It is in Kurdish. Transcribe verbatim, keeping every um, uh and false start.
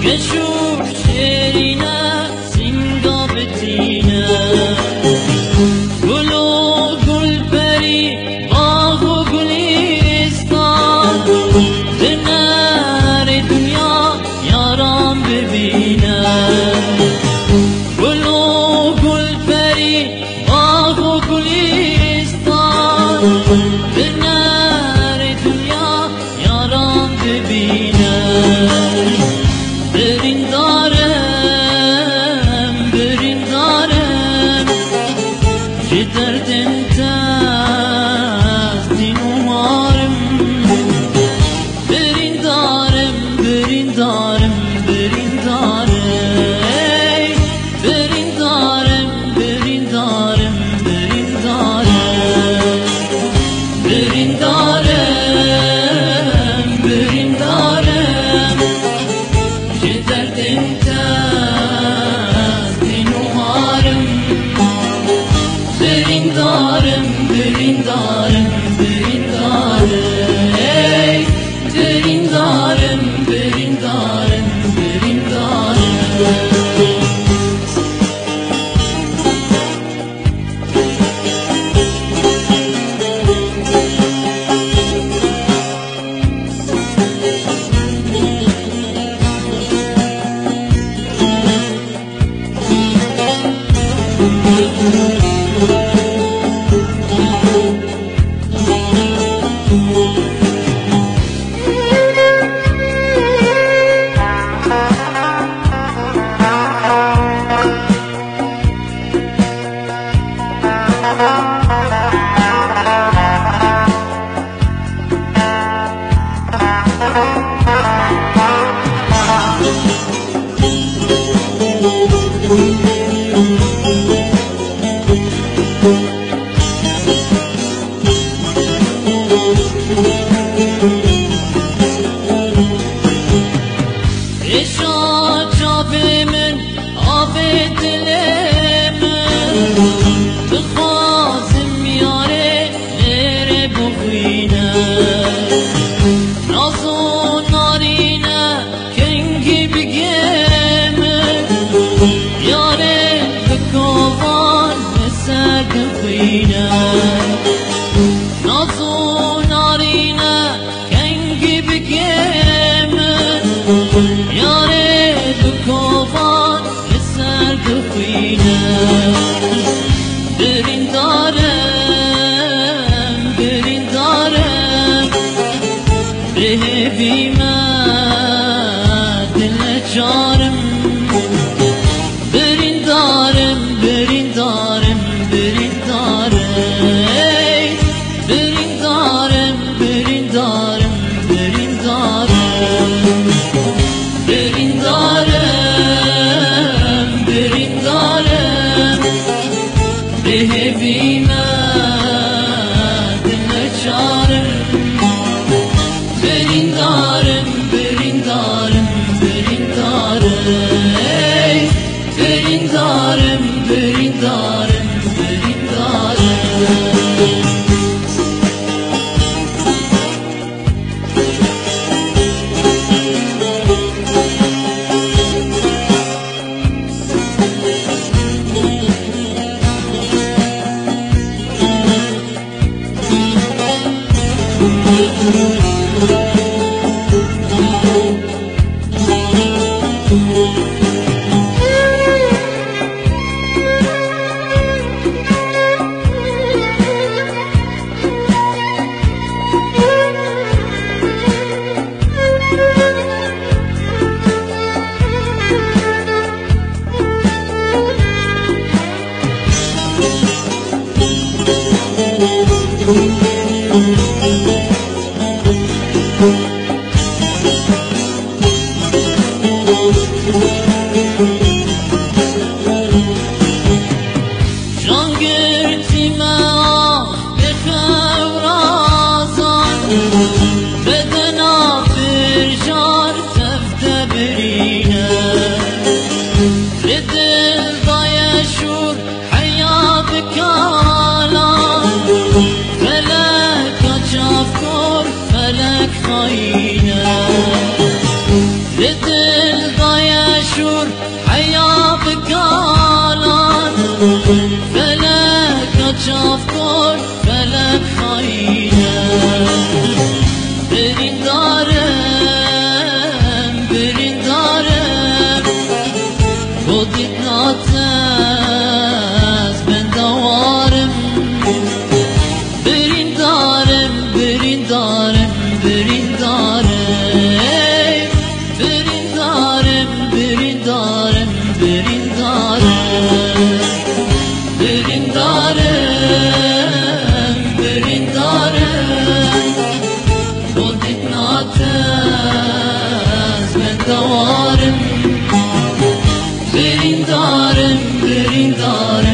Geş û şêrîne, sînga bitîne. Gul û gulperî, bax û gulîstan. Binêre dinya, yaran bibîne. Gul û gulperî, bax û gulîstan. Binêre dinya, yaran bibîne. Birîndar im, birîndar im, ji derdên te ez dîn û mar im. Birîndar im, birîndar im, birîndar im. Ey, birîndar im, birîndar im, birîndar im. Birîndar im, birîndar im. Ji derdên te ez dîn û mar im. Birîndar im, birîndar im, birîndar im. Ey, birîndar im, birîndar im, birîndar im. Êşa çavê min, avê dilê min, dixwazim yarê lêrê bixwîne. Naz û narîne kengî bigê min, yarê bi kovan li ser dixwîne. Naz û narîne kengî bigê min, yarê bi kovan li ser dixwîne. Birîndar im, birîndar im, bi hêvî me dinecar im. Birîndar im, birîndar im, birîndar im. Ey, birîndar im, birîndar im, birîndar im. Birîndar im, birîndar im. Bi hêvî me dinecar im. Birîndar im, birîndar im, birîndar im. Ey, birîndar im, birîndar im, birîndar im. Jan girtî me ax bi xewrazan, bedena pirjar tev de birîne. Li dil daye şûr heya bi kalan, feleka çavkor, felek xayîn e. Li Darim, birîndarim, birîndarim.